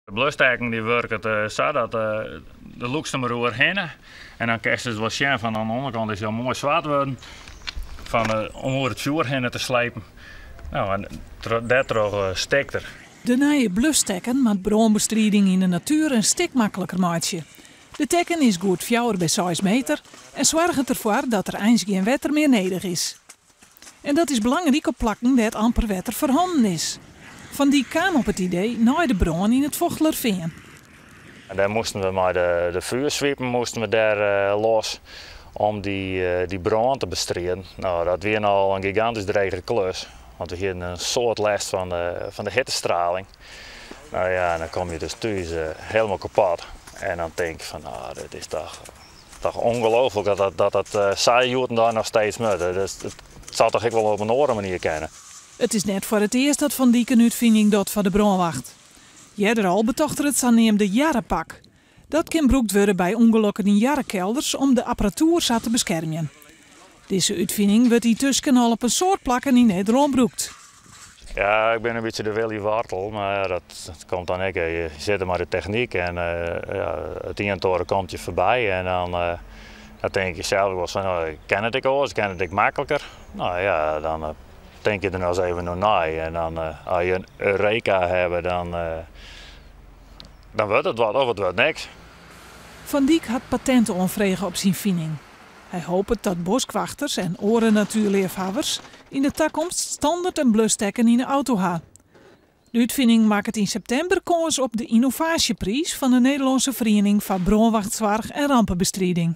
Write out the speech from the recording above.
De blustekken dy wurket sa dat de lûkst him deroerhinne en dan kinst dus wol sjen fan oan de ûnderkant is hy al moai swart wurden fan om oer it fjoer hinne te slepen. No, en dêrtroch stekt er. De nije blustekken moat brânbestriding yn de natuer in stik makliker meitsje. De tekken is goed fjouwer by seis meter en soarget derfoar dat der eins gjin wetter mear nedich is. En dat is belangryk op plakken dêr't amper wetter foarhannen is. Van Dyk kaam op it idee nei de brân yn it Fochtelerfean. En dêr moasten we mei de vuurswipen moasten we dêr los om dy brân te bestriden. No, dat wie al in gigantysk drege klus, want we hiene in soad lêst fan de hittestraling. No ja, en dan komme je dus thús helemaal kapot en dan tink je fan, no, dit is toch toch ongelooflik dat dat sa hjoed-en-dei noch steeds moat. It sil toch ek wol op in oare manier kinne. It is net foar it earst dat Van Dyk in útfining docht foar de brânwacht. Earder al betocht er it saneamde jarrepak. Dat kin brûkt wurde by ûngelokken yn jarrekelders om de apparatuer sa te beskermjen. Dizze útfining wurdt yntusken al op in soad plakken yn Nederlân brûkt. Ja, ik bin in bytsje de Willy Wortel, mar ja, dat komt dan ek. Je sitte mei de technyk en ja, it ien en it oare komt je foarby en dan, dan tink je sels wol fan, no, kin it ek oars, kin it ek makliker? No ja, dan tink je der noch ris even oer nei en dan as je in eureka hawwe, dan, dan wurdt it wat of it wurdt niks. Van Dyk hat patent oanfrege op syn fining. Hy hopet dat boskwachters en oare natuerleafhawwers yn de takomst standert in blustekken yn 'e auto ha. De útfining makket yn septimber kâns op de ynnovaasjepriis fan de Nederlânske Feriening foar Brânwachtsoarch en Rampebestriding.